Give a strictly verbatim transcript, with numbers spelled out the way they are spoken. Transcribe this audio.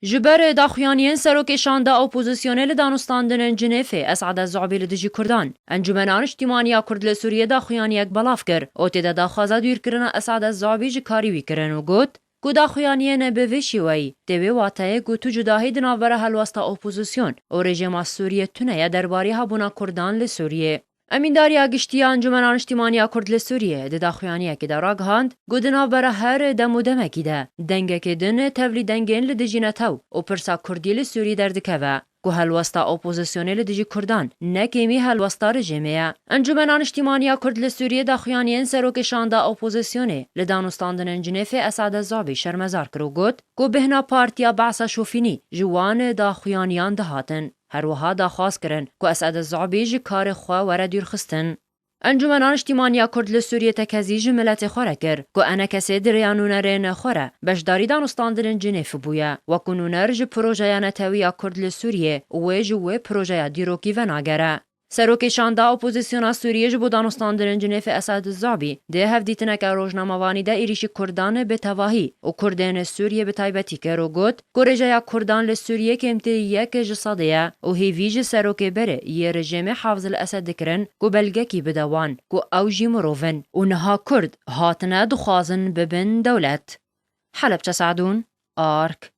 Ji ber daxuyaniyên serokê şanda opozîsyonê li danûstandinên Cinêfê Esad Ez-Zu'bî li dijî Kurdan, Encûmena Niştîmaniya Kurd li Sûriyê daxuyaniyek belav kir û tê de daxwaza dûrkirina Esad Ez-Zu'bî ji karî wî kirin û got ku daxuyaniyên bi vê şêweyî tê wê wateyê ku tu cudahî di navbera helwesta opozîsyon û rejîma Sûriyê tune ye derbarê hebûna Kurdan li Sûriyê. Emîndariya Giştî ya Encûmena Niştîmaniya Kurd li Sûriyê di daxuyaniyekê de ragihand ku di navbera her dem û demekî de dengekê din tevlî dengên li dijî netew û pirsa Kurdî li Sûrî derdikeve, ku helwesta opozîsyonê li dijî Kurdan ne kêmî helwesta rejîmê ye. Encûmena Niştîmaniya Kurd li Sûriyê daxuyaniyên serokê şanda opozîsyonê li danûstandinên Cinêfê Esad Ez-Zu'bî şermezar kir û got ku bêhna Partiya Be'sa Şofînî ji wan daxuyaniyan dihatin. Her wiha daxwaz kirin ku Esad Ez-Zu'bî ji karê xwe were dûrxistin. Encûmena Niştîmaniya Kurd li Sûriyê tekezî ji miletê xwe re kir ku enekesê di rêya nûnerên xwe re beşdarî danûstandinên Cinêf bûye, wekû nûner ji projeya netewî ya Kurd li Sûriyê û wê ji wê projeya dîrokî venagere. Serokê şanda opozîsyona Sûriyê ji bo danûstandinên Cinêfê Esad Zabî di hevdîtineke rojnamevanî de êrîşî Kurdan bi tevahî û Kurdên Sûriyê bi taybetî kir û got ku rêjeya Kurdan li Sûriyê kêmtirî yek ji sedê ye û hêvî ji serokê berê yê rejîmê Hafiz El-Esed dikirin ku belgekî bide wan ku ew jî mirov in û niha Kurd hatine dixwazin bibin dewlet. Helebçe Sadûn, Ark.